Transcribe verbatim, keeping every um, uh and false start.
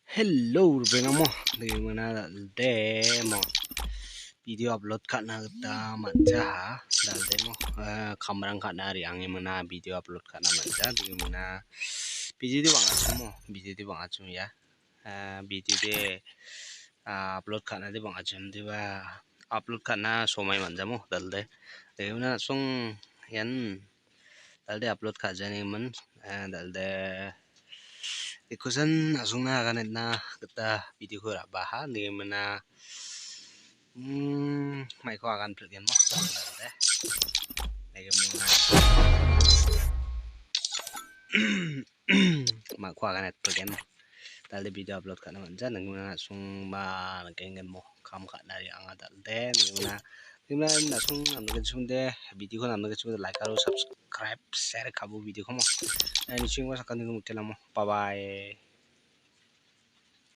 Hello, rbenamo. Degimina dal·de mo. Video upload ka·na gita man·jaha. Dal·de mo. Eh, kamrang ka·na re·angimina video upload ka·na man·ja. Degimina video de bang·achim mo. Video de bang·achim ia. Eh, video de, ah, upload ka·na de bang·achim deba. Upload ka·na somai man·jamo dal·de. Degimina song ian dal·de upload ka·janigimin, eh, dal·de ekusan a·songna aganetna gita video-ko ra·baha, nigimina, mm, maiko agan pil·genmo, dal·de. Nigimina maiko aganet pil·gen. Dal·de video upload ka·na man·ja, nigimina a·songba nikenggenmo, kam ka·na re·anga dal·de, nigimina Nigimina na·song namnike chumde, video-ko namnike chumde, like aro subscribe, share ka·bo video-ko mo. Eh, nisingba sakani mo kelamo. Bye bye.